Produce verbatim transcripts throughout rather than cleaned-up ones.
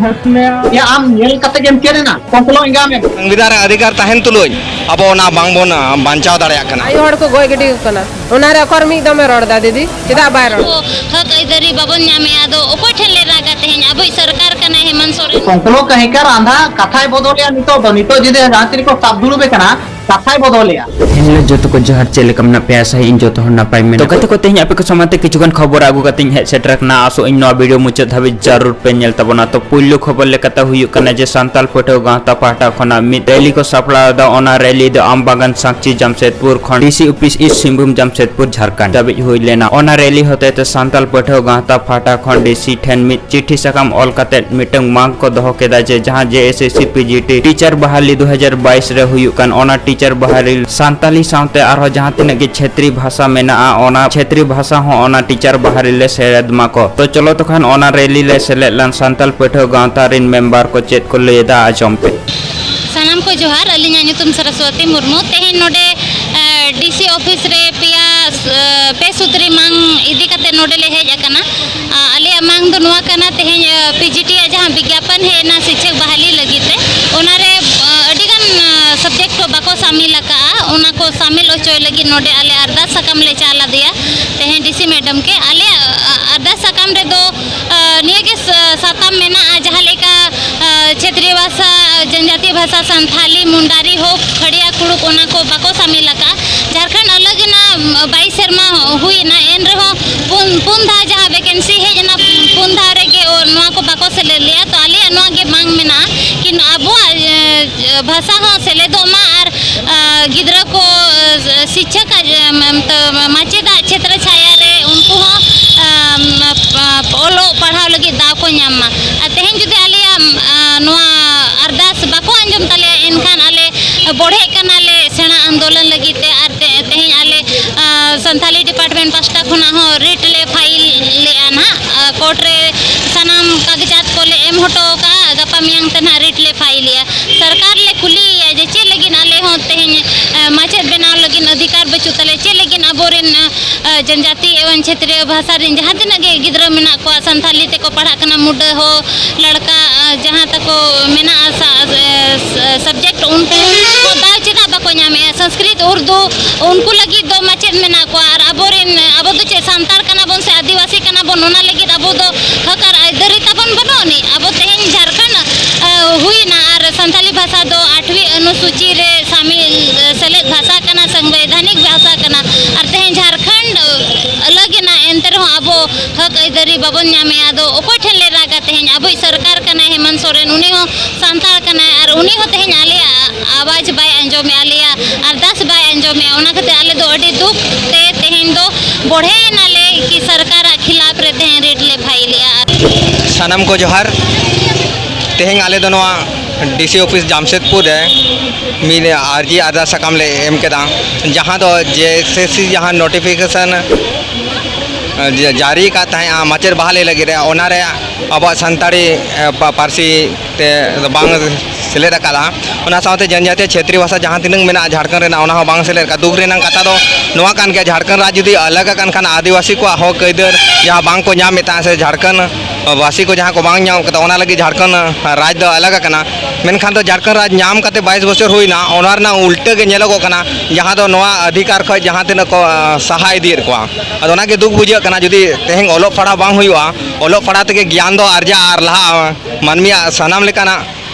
ᱦᱚᱲ ᱠᱚ ᱞᱟᱹᱭᱟ, ᱭᱟ, ᱟᱢ ᱧᱮᱞ ᱠᱟᱛᱮ ᱜᱮᱢ ᱪᱮᱫ ᱮᱱᱟ? ᱠᱚᱠᱞᱚ ᱮᱸᱜᱟ ᱢᱮ᱾ ᱥᱚᱝᱵᱤᱫᱷᱟᱱ ᱨᱮ ᱚᱫᱷᱤᱠᱟᱨ ᱛᱟᱦᱮᱱ ᱛᱩᱞᱩᱡ ᱟᱵᱚ ᱚᱱᱟ ᱵᱟᱝᱵᱚᱱ, ᱟ, ᱵᱟᱧᱪᱟᱣ ᱫᱟᱲᱮᱭᱟᱜ ᱠᱟᱱᱟ᱾ ᱟᱭᱳ ᱦᱚᱲ ᱠᱚ ᱜᱚᱡ ᱜᱤᱰᱤ ᱠᱟᱠᱚ ᱠᱟᱱᱟ, ᱚᱱᱟ ᱨᱮ ᱚᱠᱚᱨ ᱢᱤᱫ ᱫᱚᱢᱮ ᱨᱚᱲ ᱮᱫᱟ, ᱫᱤᱫᱤ, ᱪᱮᱫᱟᱜ ᱵᱟᱭ ᱨᱚᱲ? ᱟᱵᱚ ᱦᱚᱠ ᱟᱹᱭᱫᱟᱹᱨᱤ ᱵᱟᱵᱚᱱ ᱧᱟᱢᱮᱜᱼᱟ, ᱟᱫᱚ ᱚᱠᱚᱭ ᱴᱷᱮᱱ ᱞᱮ ᱨᱟᱜᱟ ᱛᱮᱦᱮᱧ? ᱟᱵᱚᱭᱤᱡ ᱥᱚᱨᱠᱟᱨ ᱠᱟᱱᱟᱭ ᱦᱮᱢᱚᱱᱛ ᱥᱚᱨᱮᱱ᱾ ᱠᱚᱠᱞᱚ ᱠᱟᱹᱦᱤᱠᱟᱨ ᱟᱸᱫᱷᱟ ᱠᱟᱛᱷᱟᱭ ᱵᱚᱫᱚᱞᱮᱜᱼᱟ ᱱᱤᱛᱚᱜ ᱫᱚ, ᱱᱤᱛᱚᱜ ᱡᱩᱫᱤ ᱡᱟᱦᱟᱸ ᱛᱤ ᱨᱮᱠᱚ ᱥᱟᱵ ᱫᱩᱲᱩᱵᱮ ᱠᱟᱱᱟ, ᱠᱟᱛᱷᱟᱭ ᱵᱚᱫᱚᱞᱮᱜᱼᱟ᱾ ᱦᱮᱞᱳ ᱡᱚᱛᱚ ᱠᱚ ᱡᱚᱦᱟᱨ, ᱪᱮᱫ ᱞᱮᱠᱟ ᱢᱮᱱᱟᱜ ᱯᱮᱭᱟ? ᱟᱥᱟᱭᱟᱹᱧ ᱡᱚᱛᱚ ᱦᱚᱲ ᱱᱟᱯᱟᱭ ᱢᱮᱱᱟᱜ ᱯᱮᱭᱟ᱾ ᱛᱚ ᱜᱟᱛᱮ ᱠᱚ, ᱛᱮᱦᱮᱧ ᱟᱯᱮ ᱠᱚ ᱥᱟᱢᱟᱝ ᱛᱮ ᱠᱤᱪᱷᱩ ᱜᱟᱱ ᱠᱷᱚᱵᱚᱨ ᱟᱹᱜᱩ ᱠᱟᱛᱮᱧ ᱦᱮᱡ ᱥᱮᱴᱮᱨ ᱟᱠᱟᱱᱟ᱾ ᱟᱥᱚᱜ ᱟᱹᱧ ᱱᱚᱣᱟ ᱵᱷᱤᱰᱤᱭᱳ ᱢᱩᱪᱟᱹᱫ ᱫᱷᱟᱹᱵᱤᱡ ᱡᱟᱹᱨᱩᱲ ᱯᱮ ᱧᱮᱞ ᱛᱟᱵᱚᱱᱟ᱾ ᱛᱚ ᱯᱩᱭᱞᱩ ᱠᱷᱚᱵᱚᱨ ᱞᱮᱠᱟᱛᱮ ᱦᱩᱭᱩᱜ ᱠᱟᱱᱟ ᱡᱮ ᱥᱟᱱᱛᱟᱞ ᱯᱟᱹᱴᱷᱩᱣᱟᱹ ᱜᱟᱶᱛᱟ ᱯᱟᱦᱴᱟ ᱠᱷᱚᱱᱟᱜ ᱢᱤᱫ ᱨᱮᱞᱤ ᱠᱚ ᱥᱟᱯᱲᱟᱣ ᱮᱫᱟ᱾ ᱚᱱᱟ ᱨᱮᱞᱤ ᱫᱚ ᱟᱢ ᱵᱟᱜᱟᱱ ᱥᱟᱠᱪᱤ ᱡᱟᱢᱥᱮᱫᱽᱯᱩᱨ ᱠᱷᱚᱱ ᱰᱤ ᱥᱤ ᱚᱯᱷᱤᱥ ᱤᱥᱴ ᱥᱤᱝᱵᱷᱩᱢ ᱡᱟᱢᱥᱮᱫᱽᱯᱩᱨ ᱡᱷᱟᱨᱠᱷᱚᱸᱰ ᱫᱷᱟᱹᱵᱤᱡ ᱦᱩᱭ ᱞᱮᱱᱟ᱾ ᱚᱱᱟ ᱨᱮᱞᱤ ᱦᱚᱛᱮᱛᱮ ᱥᱟᱱᱛᱟᱞ ᱯᱟᱹᱴᱷᱩᱣᱟᱹ ᱜᱟᱶᱛᱟ ᱯᱟᱦᱴᱟ ᱠᱷᱚᱱ ᱰᱤ ᱥᱤ ᱴᱷᱮᱱ ᱢᱤᱫ ᱪᱤᱴᱷᱤ ᱥᱟᱠᱟᱢ ᱚᱞ ᱠᱟᱛᱮ ᱢᱤᱫᱴᱟᱝ ᱢᱟᱜᱽ ᱠᱚ ᱫᱚᱦᱚ ᱠᱮᱫᱟ ᱡᱮ ᱡᱟᱦᱟᱸ ᱡᱮ S S C P G T teacher ᱵᱟᱦᱟᱞᱤ ᱫᱩ ᱦᱟᱡᱟᱨ ᱵᱟᱭᱤᱥ ᱨᱮ ᱦᱩᱭᱩᱜ ᱠᱟᱱ, ᱚᱱᱟ ᱴᱤᱪᱟᱨ ᱵᱟᱦᱟᱞᱤ ᱥᱟᱱᱛᱟᱞᱤ ᱥᱟᱶᱛᱮ ᱟᱨᱦᱚᱸ ᱡᱟᱦᱟᱸ ᱛᱤᱱᱟᱹᱜ ᱜᱮ ᱪᱷᱮᱛᱨᱤ ᱵᱷᱟᱥᱟ ᱢᱮᱱᱟᱜᱼᱟ, ᱚᱱᱟ ᱪᱷᱮᱛᱨᱤ ᱵᱷᱟᱥᱟ ᱦᱚᱸ ᱚᱱᱟ ᱴᱤᱪᱟᱨ ᱵᱟᱦᱟᱞᱤ ᱞᱮ ᱥᱮᱞᱮᱫ ᱢᱟᱠᱚ᱾ ᱛᱚ ᱪᱚᱞᱚ ᱛᱚᱠᱷᱟᱱ ᱚᱱᱟ ᱨᱮᱞᱤ ᱞᱮ ᱥᱮᱞᱮᱫ ᱞᱮᱱ ᱥᱟᱱᱛᱟᱞ ᱯᱟᱹᱴᱷᱩᱣᱟᱹ ᱜᱟᱶᱛᱟ ᱨᱤᱱ ᱢᱮᱢᱵᱟᱨ ᱠᱚ ᱪᱮᱫ ᱠᱚ ᱞᱟᱹᱭ ᱮᱫᱟ, ᱟᱸᱡᱚᱢ ᱯᱮ᱾ ᱥᱟᱱᱟᱢ ᱠᱚ ᱡᱚᱦᱟᱨ, ᱟᱹᱞᱤᱧᱟᱜ ᱧᱩᱛᱩᱢ ᱥᱚᱨᱚᱥᱣᱚᱛᱤ ᱢᱩᱨᱢᱩ᱾ ᱛᱮᱦᱮᱧ ᱱᱚᱰᱮ, ᱮ, ᱰᱤ ᱥᱤ ᱚᱯᱷᱤᱥ ᱨᱮ ᱯᱮᱭᱟ, ᱮ, ᱯᱮ ᱥᱩᱛᱨᱤ ᱢᱟᱝ ᱤᱫᱤ ᱠᱟᱛᱮ ᱱᱚᱰᱮ ᱞᱮ ᱦᱮᱡ ᱟᱠᱟᱱᱟ᱾ ᱟ, ᱟᱞᱮᱭᱟᱜ ᱢᱟᱝ ᱫᱚ ᱱᱚᱣᱟ ᱠᱟᱱᱟ, ᱛᱮᱦᱮᱧ, ᱮ, ᱯᱤ ᱡᱤ ᱴᱤ ᱟᱜ ᱡᱟᱦᱟᱸ ᱵᱤᱜᱽᱜᱟᱯᱚᱱ ᱦᱮᱡ ᱮᱱᱟ ᱥᱤᱠᱪᱷᱚᱠ ᱵᱟᱦᱟᱞᱤ ᱞᱟᱹᱜᱤᱫ ᱛᱮ, ᱚᱱᱟᱨᱮ, ᱮ, ᱟᱹᱰᱤᱜᱟᱱ, ᱮ, ᱥᱟᱵᱡᱮᱠᱴ ᱠᱚ ᱵᱟᱠᱚ ᱥᱟᱢᱤᱞ ᱟᱠᱟᱫᱼᱟ, ᱚᱱᱟ ᱠᱚ ᱥᱟᱢᱤᱞ ᱦᱚᱪᱚᱭ ᱞᱟᱹᱜᱤᱫ ᱱᱚᱰᱮ ᱟᱞᱮ ᱟᱨᱫᱟᱥ ᱥᱟᱠᱟᱢ ᱞᱮ ᱪᱟᱞ ᱟᱫᱮᱭᱟ ᱛᱮᱦᱮᱧ ᱰᱤ ᱥᱤ ᱢᱮᱰᱟᱢ ᱜᱮ᱾ ᱟᱞᱮᱭᱟᱜ, ᱮ, ᱟᱨᱫᱟᱥ ᱥᱟᱠᱟᱢ ᱨᱮᱫᱚ, ᱮ, ᱱᱤᱭᱟᱹᱜᱮ ᱥᱟ-, ᱥᱟᱛᱟᱢ ᱢᱮᱱᱟᱜᱼᱟ, ᱡᱟᱦᱟᱸ ᱞᱮᱠᱟ, ᱮ, ᱪᱷᱮᱛᱨᱤᱭᱚ ᱵᱷᱟᱥᱟ, ᱡᱚᱱᱡᱟᱛᱤᱭᱚ ᱵᱷᱟᱥᱟ, ᱥᱟᱱᱛᱷᱟᱞᱤ, ᱢᱩᱱᱰᱟᱨᱤ, ᱦᱳ, ᱠᱷᱟᱲᱤᱭᱟ, ᱠᱩᱲᱩᱠ, ᱚᱱᱟ ᱠᱚ ᱵᱟᱠᱚ ᱥᱟᱢᱤᱞ ᱟᱠᱟᱫᱼᱟ᱾ ᱡᱷᱟᱲᱠᱷᱚᱸᱰ ᱟᱞᱟᱜᱽ ᱮᱱᱟ, ᱵᱟᱭᱤᱥ ᱥᱮᱨᱢᱟ ᱦᱩᱭ ᱮᱱᱟ, ᱮᱱ ᱨᱮᱦᱚᱸ ᱯᱩᱱ, ᱯᱩᱱ ᱫᱷᱟᱣ ᱡᱟᱦᱟᱸ ᱵᱷᱮᱠᱮᱱᱥᱤ ᱦᱮᱡ ᱮᱱᱟ, ᱯᱩᱱ ᱫᱷᱟᱣ ᱨᱮᱜᱮ ᱚ-, ᱱᱚᱣᱟ ᱠᱚ ᱵᱟᱠᱚ ᱥᱮᱞᱮᱫ ᱞᱮᱜᱼᱟ᱾ ᱛᱚ ᱟᱞᱮᱭᱟᱜ ᱱᱚᱣᱟ ᱜᱮ ᱢᱟᱝ ᱢᱮᱱᱟᱜᱼᱟ ᱠᱤ ᱟᱵᱚᱣᱟᱜ, ᱮ, ᱵᱷᱟᱥᱟ ᱦᱚᱸ ᱥᱮᱞᱮᱫᱚᱜ ᱢᱟ ᱟᱨ, ᱮ, ᱜᱤᱫᱽᱨᱟᱹ ᱠᱚ, ᱮ, ᱥᱤᱪᱪᱷᱟ ᱠᱟ-, ᱮ, ᱢᱟᱪᱮᱫᱟᱜ ᱪᱷᱮᱛᱨᱚ ᱪᱷᱟᱭᱟ ᱨᱮ ᱩᱱᱠᱩ ᱦᱚᱸ, ᱮ, ᱚᱞᱚᱜ ᱯᱟᱲᱦᱟᱣ ᱞᱟᱹᱜᱤᱫ ᱫᱟᱣ ᱠᱚ ᱧᱟᱢ ᱢᱟ᱾ ᱟᱨ ᱛᱮᱦᱮᱧ ᱡᱩᱫᱤ ᱟᱞᱮᱭᱟᱜ, ᱮ, ᱱᱚᱣᱟ ᱟᱨᱫᱟᱥ ᱵᱟᱠᱚ ᱟᱸᱡᱚᱢ ᱛᱟᱞᱮᱭᱟ, ᱮᱱᱠᱷᱟᱱ ᱟᱞᱮ ᱵᱚᱲᱦᱮᱜ ᱠᱟᱱᱟᱞᱮ ᱥᱮᱬᱟ ᱟᱱᱫᱳᱞᱚᱱ ᱞᱟᱹᱜᱤᱫ ᱛᱮ᱾ ᱟᱨ ᱛᱮ-, ᱛᱮᱦᱮᱧ ᱟᱞᱮ, ᱟ, ᱥᱟᱱᱛᱟᱞᱤ ᱰᱤᱯᱟᱨᱴᱢᱮᱱᱴ ᱯᱟᱥᱴᱟ ᱠᱷᱚᱱᱟᱜ ᱦᱚᱸ ᱨᱤᱴ ᱞᱮ ᱯᱷᱟᱭᱤᱞ ᱞᱮᱜᱼᱟ ᱱᱟᱦᱟᱜ᱾ ᱟ, ᱠᱳᱨᱴ ᱨᱮ ᱥᱟᱱᱟᱢ ᱠᱟᱜᱚᱡᱟᱛ ᱠᱚᱞᱮ ᱮᱢ ᱦᱚᱴᱚ ᱟᱠᱟᱫᱼᱟ᱾ ᱜᱟᱯᱟ ᱢᱮᱭᱟᱝ ᱛᱮ ᱱᱟᱦᱟᱜ ᱨᱤᱴ ᱞᱮ ᱯᱷᱟᱭᱤᱞᱮᱜᱼᱟ᱾ ᱥᱚᱨᱠᱟᱨ ᱞᱮ ᱠᱩᱞᱤᱭᱮᱭᱟ ᱡᱮ ᱪᱮᱫ ᱞᱟᱹᱜᱤᱫ ᱟᱞᱮ ᱦᱚᱸ ᱛᱮᱦᱮᱧ, ᱟ, ᱢᱟᱪᱮᱫ ᱵᱮᱱᱟᱣ ᱞᱟᱹᱜᱤᱫ ᱚᱫᱷᱤᱠᱟᱨ ᱵᱟᱹᱪᱩᱜ ᱛᱟᱞᱮᱭᱟ? ᱪᱮᱫ ᱞᱟᱹᱜᱤᱫ ᱟᱵᱚᱨᱮᱱ, ᱟ, ᱟ, ᱡᱚᱱᱡᱟᱛᱤ ᱮᱵᱚᱝ ᱪᱷᱮᱛᱨᱤᱭᱚ ᱵᱷᱟᱥᱟ ᱨᱮᱱ ᱡᱟᱦᱟᱸ ᱛᱤᱱᱟᱹᱜ ᱜᱮ ᱜᱤᱫᱽᱨᱟᱹ ᱢᱮᱱᱟᱜ ᱠᱚᱣᱟ, ᱥᱟᱱᱛᱷᱟᱞᱤ ᱛᱮᱠᱚ ᱯᱟᱲᱦᱟᱜ ᱠᱟᱱᱟ, ᱢᱩᱰᱟᱹ ᱦᱚᱸ ᱞᱟᱲᱠᱟ, ᱟᱸ, ᱡᱟᱦᱟᱸ ᱛᱟᱠᱚ ᱢᱮᱱᱟᱜᱼᱟ ᱥᱟ-, ᱮ, ᱥ-, subject, ᱩᱱᱠᱩ ᱠᱚ ᱫᱟᱣ ᱪᱮᱫᱟᱜ ᱵᱟᱠᱚ ᱧᱟᱢᱮᱜᱼᱟ? ᱥᱚᱝᱥᱠᱨᱤᱛ, ᱩᱨᱫᱩ, ᱩᱱᱠᱩ ᱞᱟᱹᱜᱤᱫ ᱫᱚ ᱢᱟᱪᱮᱫ ᱢᱮᱱᱟᱜ ᱠᱚᱣᱟ, ᱟᱨ ᱟᱵᱚᱨᱮᱱ, ᱟᱵᱚ ᱫᱚ ᱪᱮᱫ ᱥᱟᱱᱛᱟᱲ ᱠᱟᱱᱟ ᱵᱚᱱ ᱥᱮ ᱟᱹᱫᱤᱵᱟᱹᱥᱤ ᱠᱟᱱᱟ ᱵᱚᱱ, ᱚᱱᱟ ᱞᱟᱹᱜᱤᱫ ᱟᱵᱚ ᱫᱚ ᱦᱚᱠ ᱟᱨ ᱟᱹᱭᱫᱟᱹᱨᱤ ᱛᱟᱵᱚᱱ ᱵᱟᱹᱱᱩᱜ ᱟᱹᱱᱤᱡ? ᱟᱵᱚ ᱛᱮᱦᱮᱧ ᱡᱷᱟᱲᱠᱷᱚᱸᱰ, ᱟᱸ, ᱦᱩᱭᱱᱟ ᱟᱨ ᱥᱟᱱᱛᱷᱟᱞᱤ ᱵᱷᱟᱥᱟ ᱫᱚ ᱟᱴᱷᱣᱤ ᱚᱱᱩᱥᱩᱪᱤ ᱨᱮ ᱥᱟᱢᱤᱞ, ᱟᱸ, ᱥᱮᱞᱮᱫ ᱵᱷᱟᱥᱟ ᱠᱟᱱᱟ, ᱥᱚᱝᱵᱤᱫᱷᱟᱱᱤᱠ ᱵᱷᱟᱥᱟ ᱠᱟᱱᱟ, ᱟᱨ ᱛᱮᱦᱮᱧ ᱡᱷᱟᱲᱠᱷᱚᱸᱰ ᱟᱞᱟᱜᱽ ᱮᱱᱟ, ᱮᱱᱛᱮ ᱨᱮᱦᱚᱸ ᱟᱵᱚ ᱦᱚᱠ ᱟᱹᱭᱫᱟᱹᱨᱤ ᱵᱟᱵᱚᱱ ᱧᱟᱢᱮᱜᱼᱟ᱾ ᱟᱫᱚ ᱚᱠᱚᱭ ᱴᱷᱮᱱ ᱞᱮ ᱨᱟᱜᱟ ᱛᱮᱦᱮᱧ? ᱟᱵᱚᱭᱤᱡ ᱥᱚᱨᱠᱟᱨ ᱠᱟᱱᱟᱭ ᱦᱮᱢᱚᱱᱛ ᱥᱚᱨᱮᱱ, ᱩᱱᱤ ᱦᱚᱸ ᱥᱟᱱᱛᱟᱲ ᱠᱟᱱᱟᱭ, ᱟᱨ ᱩᱱᱤ ᱦᱚᱸ ᱛᱮᱦᱮᱧ ᱟᱞᱮᱭᱟᱜ ᱟᱣᱟᱡᱽ ᱵᱟᱭ ᱟᱸᱡᱚᱢᱮᱜᱼᱟ, ᱟᱞᱮᱭᱟᱜ ᱟᱨᱫᱟᱥ ᱵᱟᱭ ᱟᱸᱡᱚᱢᱮᱜᱼᱟ᱾ ᱚᱱᱟ ᱠᱷᱟᱹᱛᱤᱨ ᱟᱞᱮ ᱫᱚ ᱟᱹᱰᱤ ᱫᱩᱠ ᱛᱮ ᱛᱮᱦᱮᱧ ᱫᱚ ᱵᱚᱲᱦᱮ ᱮᱱᱟᱞᱮ ᱠᱤ ᱥᱚᱨᱠᱟᱨᱟᱜ ᱠᱷᱤᱞᱟᱯ ᱨᱮ ᱛᱮᱦᱮᱧ ᱨᱮᱰ ᱞᱮ ᱯᱷᱟᱭᱤᱞᱮᱜᱼᱟ᱾ ᱥᱟᱱᱟᱢ ᱠᱚ ᱡᱚᱦᱟᱨ᱾ ᱛᱮᱦᱮᱧ ᱟᱞᱮ ᱫᱚ ᱱᱚᱣᱟ ᱰᱤ ᱥᱤ ᱚᱯᱷᱤᱥ ᱡᱟᱢᱥᱮᱫᱽᱯᱩᱨ ᱨᱮ ᱢᱤᱫ ᱟᱨᱡᱤ ᱟᱨᱫᱟᱥ ᱥᱟᱠᱟᱢ ᱞᱮ ᱮᱢ ᱠᱮᱫᱟ, ᱡᱟᱦᱟᱸ ᱫᱚ ᱡᱮ ᱮᱥ ᱮᱥ ᱥᱤ ᱡᱟᱦᱟᱸ ᱱᱳᱴᱤᱯᱷᱤᱠᱮᱥᱚᱱ, ᱮ, ᱡᱟ-, ᱡᱟᱹᱨᱤ ᱟᱠᱟᱫ ᱛᱟᱦᱮᱸᱫᱼᱟ ᱢᱟᱪᱮᱫ ᱵᱟᱦᱟᱞᱤ ᱞᱟᱹᱜᱤᱫ ᱨᱮ, ᱚᱱᱟᱨᱮ ᱟᱵᱚᱣᱟᱜ ᱥᱟᱱᱛᱟᱲᱤ, ᱮ, ᱯᱟ-, ᱯᱟᱹᱨᱥᱤ ᱛᱮ ᱵᱟᱝ ᱥᱮᱞᱮᱫ ᱟᱠᱟᱫᱼᱟ᱾ ᱚᱱᱟ ᱥᱟᱶᱛᱮ ᱡᱚᱱᱡᱟᱛᱤᱭᱚ ᱪᱷᱮᱛᱨᱤ ᱵᱷᱟᱥᱟ ᱡᱟᱦᱟᱸ ᱛᱤᱱᱟᱹᱝ ᱢᱮᱱᱟᱜᱼᱟ ᱡᱷᱟᱲᱠᱷᱚᱸᱰ ᱨᱮᱱᱟᱜ, ᱚᱱᱟ ᱦᱚᱸ ᱵᱟᱝ ᱥᱮᱞᱮᱫ ᱟᱠᱟᱫᱼᱟ᱾ ᱫᱩᱠ ᱨᱮᱱᱟᱜ ᱠᱟᱛᱷᱟ ᱫᱚ ᱱᱚᱣᱟ ᱠᱟᱱ ᱜᱮᱭᱟ, ᱡᱷᱟᱲᱠᱷᱚᱸᱰ ᱨᱟᱡᱽ ᱡᱩᱫᱤ ᱟᱞᱟᱜᱽ ᱟᱠᱟᱱ ᱠᱷᱟᱱ ᱟᱹᱫᱤᱵᱟᱹᱥᱤ ᱠᱚᱣᱟᱜ ᱦᱚᱠ ᱟᱹᱭᱫᱟᱹᱨ ᱡᱟᱦᱟᱸ ᱵᱟᱝ ᱠᱚ ᱧᱟᱢᱮᱫ ᱛᱟᱦᱮᱸᱫ ᱥᱮ ᱡᱷᱟᱲᱠᱷᱚᱸᱰ ᱵᱟᱹᱥᱤ ᱠᱚ ᱡᱟᱦᱟᱸ ᱠᱚ ᱵᱟᱝ ᱧᱟᱢ ᱠᱟᱫᱟ, ᱚᱱᱟ ᱞᱟᱹᱜᱤᱫ ᱡᱷᱟᱲᱠᱷᱚᱸᱰ ᱨᱟᱡᱽ ᱫᱚ ᱟᱞᱟᱜᱽ ᱟᱠᱟᱱᱟ᱾ ᱢᱮᱱᱠᱷᱟᱱ ᱫᱚ ᱡᱷᱟᱲᱠᱷᱚᱸᱰ ᱨᱟᱡᱽ ᱧᱟᱢ ᱠᱟᱛᱮ ᱵᱟᱭᱤᱥ ᱵᱚᱪᱷᱚᱨ ᱦᱩᱭᱱᱟ, ᱚᱱᱟ ᱨᱮᱱᱟᱜ ᱩᱞᱴᱟᱹ ᱜᱮ ᱧᱮᱞᱚᱜᱚᱜ ᱠᱟᱱᱟ, ᱡᱟᱦᱟᱸ ᱫᱚ ᱱᱚᱣᱟ ᱚᱫᱷᱤᱠᱟᱨ ᱠᱷᱚᱱ ᱡᱟᱦᱟᱸ ᱛᱤᱱᱟᱹᱜ ᱠᱚ, ᱟ, ᱥᱟᱦᱟ ᱤᱫᱤᱭᱮᱫ ᱠᱚᱣᱟ᱾ ᱟᱫᱚ ᱚᱱᱟᱜᱮ ᱫᱩᱠ ᱵᱩᱡᱷᱟᱹᱜ ᱠᱟᱱᱟ, ᱡᱩᱫᱤ ᱛᱮᱦᱮᱧ ᱚᱞᱚᱜ ᱯᱟᱲᱦᱟᱣ ᱵᱟᱝ ᱦᱩᱭᱩᱜᱼᱟ, ᱚᱞᱚᱜ ᱯᱟᱲᱦᱟᱣ ᱛᱮᱜᱮ ᱜᱮᱭᱟᱱ ᱫᱚ ᱟᱨᱡᱟᱜᱼᱟ ᱟᱨ ᱞᱟᱦᱟᱜᱼᱟ, ᱢᱟᱹᱱᱢᱤᱭᱟᱜ ᱥᱟᱱᱟᱢ ᱞᱮᱠᱟᱱᱟᱜ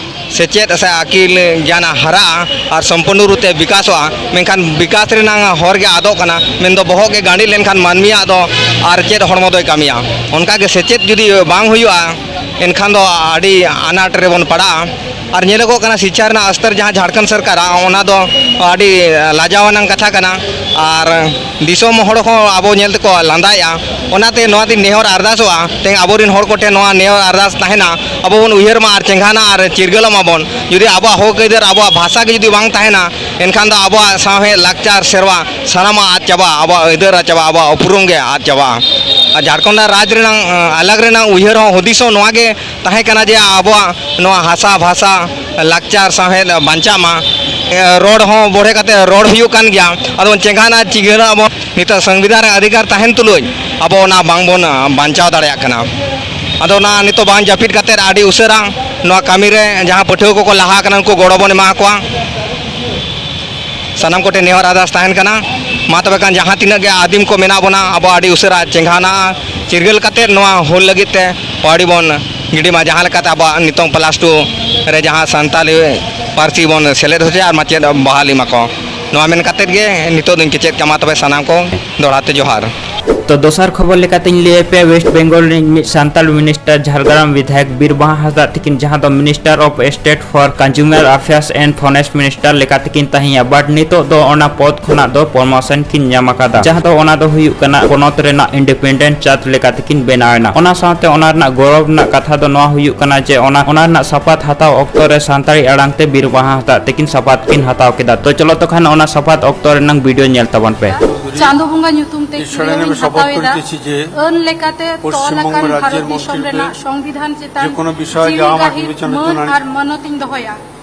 ᱥᱮᱪᱮᱫ ᱥᱮ ᱟᱹᱠᱤᱞ ᱜᱮᱭᱟᱱ ᱦᱟᱨᱟᱜᱼᱟ ᱟᱨ ᱥᱚᱢᱯᱩᱨᱱᱚ ᱨᱩᱯ ᱛᱮ ᱵᱤᱠᱟᱥᱚᱜᱼᱟ᱾ ᱢᱮᱱᱠᱷᱟᱱ ᱵᱤᱠᱟᱥ ᱨᱮᱱᱟᱜ ᱦᱚᱨ ᱜᱮ ᱟᱫᱚᱜ ᱠᱟᱱᱟ, ᱢᱮᱱᱫᱚ ᱵᱚᱦᱚᱜ ᱜᱮ ᱜᱟᱸᱰᱤ ᱞᱮᱱᱠᱷᱟᱱ ᱢᱟᱹᱱᱢᱤᱭᱟᱜ ᱫᱚ ᱟᱨ ᱪᱮᱫ ᱦᱚᱲᱢᱚ ᱫᱚᱭ ᱠᱟᱹᱢᱤᱭᱟ? ᱚᱱᱠᱟᱜᱮ ᱥᱮᱪᱮᱫ ᱡᱩᱫᱤ ᱵᱟᱝ ᱦᱩᱭᱩᱜᱼᱟ, ᱮᱱᱠᱷᱟᱱ ᱫᱚ ᱟᱹᱰᱤ ᱟᱱᱟᱴ ᱨᱮᱵᱚᱱ ᱯᱟᱲᱟᱜᱼᱟ᱾ ᱟᱨ ᱧᱮᱞᱚᱜᱚᱜ ᱠᱟᱱᱟ ᱥᱤᱪᱪᱷᱟ ᱨᱮᱱᱟᱜ ᱥᱛᱚᱨ ᱡᱟᱦᱟᱸ ᱡᱷᱟᱲᱠᱷᱚᱸᱰ ᱥᱚᱨᱠᱟᱨᱟᱜ, ᱚᱱᱟ ᱫᱚ ᱟᱹᱰᱤ ᱞᱟᱡᱟᱣ ᱟᱱᱟᱝ ᱠᱟᱛᱷᱟ ᱠᱟᱱᱟ᱾ ᱟᱨ ᱫᱤᱥᱚᱢ ᱦᱚᱲ ᱦᱚᱸ ᱟᱵᱚ ᱧᱮᱞ ᱛᱮᱠᱚ ᱞᱟᱸᱫᱟᱭᱮᱜᱼᱟ᱾ ᱚᱱᱟᱛᱮ ᱱᱚᱣᱟ ᱫᱤᱱ ᱱᱮᱦᱚᱨ ᱟᱨᱫᱟᱥᱚᱜᱼᱟ, ᱛᱮᱦᱮᱧ ᱟᱵᱚᱨᱮᱱ ᱦᱚᱲ ᱠᱚᱴᱷᱮᱱ ᱱᱚᱣᱟ ᱱᱮᱦᱚᱨ ᱟᱨᱫᱟᱥ ᱛᱟᱦᱮᱱᱟ, ᱟᱵᱚ ᱵᱚᱱ ᱩᱭᱦᱟᱹᱨ ᱢᱟ ᱟᱨ ᱪᱮᱸᱜᱷᱟᱱᱟ ᱟᱨ ᱪᱤᱨᱜᱟᱹᱞᱚᱜ ᱢᱟᱵᱚᱱ᱾ ᱡᱩᱫᱤ ᱟᱵᱚᱣᱟᱜ ᱦᱚᱠ ᱟᱹᱭᱫᱟᱹᱨ, ᱟᱵᱚᱣᱟᱜ ᱵᱷᱟᱥᱟ ᱜᱮ ᱡᱩᱫᱤ ᱵᱟᱝ ᱛᱟᱦᱮᱱᱟ, ᱮᱱᱠᱷᱟᱱ ᱫᱚ ᱟᱵᱚᱣᱟᱜ ᱥᱟᱶᱦᱮᱫ, ᱞᱟᱠᱪᱟᱨ, ᱥᱮᱨᱣᱟ ᱥᱟᱱᱟᱢᱟᱜ ᱟᱫ ᱪᱟᱵᱟᱜᱼᱟ, ᱟᱵᱚᱣᱟᱜ ᱟᱹᱭᱫᱟᱹᱨ ᱟᱫ ᱪᱟᱵᱟᱜᱼᱟ, ᱟᱵᱚᱣᱟᱜ ᱩᱯᱨᱩᱢ ᱜᱮ ᱟᱫ ᱪᱟᱵᱟᱜᱼᱟ᱾ ᱡᱷᱟᱲᱠᱷᱚᱸᱰ ᱨᱟᱡᱽ ᱨᱮᱱᱟᱜ, ᱟᱸ, ᱟᱞᱟᱜᱽ ᱨᱮᱱᱟᱜ ᱩᱭᱦᱟᱹᱨ ᱦᱚᱸ ᱦᱩᱫᱤᱥ ᱦᱚᱸ ᱱᱚᱣᱟ ᱜᱮ ᱛᱟᱦᱮᱸ ᱠᱟᱱᱟ ᱡᱮ ᱟᱵᱚᱣᱟᱜ ᱱᱚᱣᱟ ᱦᱟᱥᱟ ᱵᱷᱟᱥᱟ ᱞᱟᱠᱪᱟᱨ ᱥᱟᱶᱦᱮᱫ ᱵᱟᱧᱪᱟᱜ ᱢᱟ᱾ ᱮ, ᱨᱚᱲ ᱦᱚᱸ ᱵᱚᱲᱦᱮ ᱠᱟᱛᱮ ᱨᱚᱲ ᱦᱩᱭᱩᱜ ᱠᱟᱱ ᱜᱮᱭᱟ᱾ ᱟᱫᱚ ᱵᱚᱱ ᱪᱮᱸᱜᱷᱟᱱᱟ, ᱪᱤᱜᱷᱟᱹᱲᱟ ᱟᱵᱚ ᱱᱤᱛᱚᱜ ᱥᱚᱝᱵᱤᱫᱷᱟᱱ ᱨᱮ ᱚᱫᱷᱤᱠᱟᱨ ᱛᱟᱦᱮᱱ ᱛᱩᱞᱩᱡ ᱟᱵᱚ ᱚᱱᱟ ᱵᱟᱝᱵᱚᱱ, ᱟᱸ, ᱵᱟᱧᱪᱟᱣ ᱫᱟᱲᱮᱭᱟᱜ ᱠᱟᱱᱟ᱾ ᱟᱫᱚ ᱚᱱᱟ ᱱᱤᱛᱚᱜ ᱵᱟᱝ ᱡᱟᱹᱯᱤᱫ ᱠᱟᱛᱮ ᱟᱹᱰᱤ ᱩᱥᱟᱹᱨᱟ ᱱᱚᱣᱟ ᱠᱟᱹᱢᱤ ᱨᱮ ᱡᱟᱦᱟᱸ ᱯᱟᱹᱴᱷᱩᱣᱟᱹ ᱠᱚᱠᱚ ᱞᱟᱦᱟ ᱟᱠᱟᱱᱟ, ᱩᱱᱠᱩ ᱜᱚᱲᱚ ᱵᱚᱱ ᱮᱢᱟ ᱠᱚᱣᱟ᱾ ᱥᱟᱱᱟᱢ ᱠᱚᱴᱷᱮᱱ ᱱᱮᱦᱚᱨ ᱟᱨᱫᱟᱥ ᱛᱟᱦᱮᱱ ᱠᱟᱱᱟ᱾ ᱢᱟ ᱛᱚᱵᱮ ᱠᱷᱟᱱ ᱡᱟᱦᱟᱸ ᱛᱤᱱᱟᱹᱜ ᱜᱮ ᱟᱹᱫᱤᱢ ᱠᱚ ᱢᱮᱱᱟᱜ ᱵᱚᱱᱟ, ᱟᱵᱚ ᱟᱹᱰᱤ ᱩᱥᱟᱹᱨᱟ ᱪᱮᱸᱜᱷᱟᱱᱟ ᱪᱤᱨᱜᱟᱹᱞ ᱠᱟᱛᱮ ᱱᱚᱣᱟ ᱦᱩᱞ ᱞᱟᱹᱜᱤᱫ ᱛᱮ ᱯᱟᱹᱣᱲᱤ ᱵᱚᱱ ᱜᱤᱰᱤ ᱢᱟ, ᱡᱟᱦᱟᱸ ᱞᱮᱠᱟᱛᱮ ᱟᱵᱚᱣᱟᱜ ᱱᱤᱛᱚᱝ plus two ᱨᱮ ᱡᱟᱦᱟᱸ ᱥᱟᱱᱛᱟᱞᱤ ᱯᱟᱹᱨᱥᱤ ᱵᱚᱱ ᱥᱮᱞᱮᱫ ᱦᱚᱪᱚᱭᱟ ᱟᱨ ᱢᱟᱪᱮᱫ ᱵᱟᱦᱟᱞᱤ ᱢᱟᱠᱚ᱾ ᱱᱚᱣᱟ ᱢᱮᱱ ᱠᱟᱛᱮ ᱜᱮ ᱱᱤᱛᱚᱜ ᱫᱚᱧ ᱠᱮᱪᱮᱫ ᱠᱟᱢᱟ᱾ ᱛᱚᱵᱮ ᱥᱟᱱᱟᱢ ᱠᱚ ᱫᱚᱦᱲᱟ ᱛᱮ ᱡᱚᱦᱟᱨ᱾ ᱛᱚ ᱫᱚᱥᱟᱨ ᱠᱷᱚᱵᱚᱨ ᱞᱮᱠᱟᱛᱮᱧ ᱞᱟᱹᱭ ᱟᱯᱮᱭᱟ, ᱳᱭᱮᱥᱴ ᱵᱮᱝᱜᱚᱞ ᱨᱤᱱᱤᱡ ᱢᱤᱫ ᱥᱟᱱᱛᱟᱲ ᱢᱤᱱᱤᱥᱴᱟᱨ ᱡᱷᱟᱲᱜᱨᱟᱢ ᱵᱤᱫᱷᱟᱭᱚᱠ ᱵᱤᱨ ᱵᱟᱦᱟ ᱦᱟᱸᱥᱫᱟᱜ ᱛᱤᱠᱤᱱ, ᱡᱟᱦᱟᱸ ᱫᱚ Minister of State for Consumer Affairs and Forest Minister ᱞᱮᱠᱟᱛᱮ ᱠᱤᱱ ᱛᱟᱦᱮᱸᱭᱟ, but ᱱᱤᱛᱚᱜ ᱫᱚ ᱚᱱᱟ ᱯᱚᱫᱽ ᱠᱷᱚᱱᱟᱜ ᱫᱚ promotion ᱠᱤᱱ ᱧᱟᱢ ᱟᱠᱟᱫᱟ, ᱡᱟᱦᱟᱸ ᱫᱚ ᱚᱱᱟ ᱫᱚ ᱦᱩᱭᱩᱜ ᱠᱟᱱᱟ ᱯᱚᱱᱚᱛ ᱨᱮᱱᱟᱜ independent judge ᱞᱮᱠᱟᱛᱮ ᱠᱤᱱ ᱵᱮᱱᱟᱣ ᱮᱱᱟ᱾ ᱚᱱᱟ ᱥᱟᱶᱛᱮ ᱚᱱᱟ ᱨᱮᱱᱟᱜ ᱜᱚᱨᱚᱵᱽ ᱨᱮᱱᱟᱜ ᱠᱟᱛᱷᱟ ᱫᱚ ᱱᱚᱣᱟ ᱦᱩᱭᱩᱜ ᱠᱟᱱᱟ ᱡᱮ ᱚᱱᱟ, ᱚᱱᱟ ᱨᱮᱱᱟᱜ ᱥᱟᱯᱟᱛ ᱦᱟᱛᱟᱣ ᱚᱠᱛᱚ ᱨᱮ ᱥᱟᱱᱛᱟᱲᱤ ᱟᱲᱟᱝ ᱛᱮ ᱵᱤᱨ ᱵᱟᱦᱟ ᱦᱟᱸᱥᱫᱟᱜ ᱛᱤᱠᱤᱱ ᱥᱟᱯᱟᱛ ᱠᱤᱱ ᱦᱟᱛᱟᱣ ᱠᱮᱫᱟ᱾ ᱛᱚ ᱪᱚᱞᱚ ᱛᱚ ᱠᱷᱟᱱ ᱚᱱᱟ ᱥᱟᱯᱟᱛ ᱚᱠᱛᱚ ᱨᱮᱱᱟᱜ video ᱧᱮᱞ ᱛᱟᱵᱚᱱ ᱯᱮ᱾ ᱪᱟᱸᱫᱳ ᱵᱚᱸᱜᱟ ᱧᱩᱛᱩᱢ ᱛᱮ ᱤᱥᱚᱨᱮᱱ ᱠᱤᱨᱭᱟᱹᱣᱤᱧ ᱥᱚᱯᱚᱛ ᱦᱟᱛᱟᱣ ᱮᱫᱟ᱾ ᱠᱚᱨᱮ ᱪᱮ ᱟᱹᱱ ᱞᱮᱠᱟᱛᱮ ᱯᱚᱥᱪᱤᱢ ᱛᱚᱞ ᱵᱚᱝᱜᱚ ᱟᱠᱟᱱ ᱨᱟᱡᱽᱡᱮᱨ ᱵᱷᱟᱨᱚᱛ ᱫᱤᱥᱚᱢ ᱢᱚᱱᱛᱨᱤ ᱨᱮᱱᱟᱜ ᱥᱚᱝᱵᱤᱫᱷᱟᱱ ᱪᱮᱛᱟᱱ ᱡᱮᱠᱳᱱᱳ ᱵᱤᱥᱚᱭ ᱡᱤᱣᱤ ᱜᱮ ᱟᱢᱟᱜ ᱜᱟᱹᱦᱤᱨ ᱵᱤᱵᱮᱪᱚᱱᱟ ᱢᱟᱹᱱ ᱛᱩᱞᱟᱹ ᱟᱨ ᱢᱟᱱᱚᱛ ᱤᱧ ᱫᱚᱦᱚᱭᱟ᱾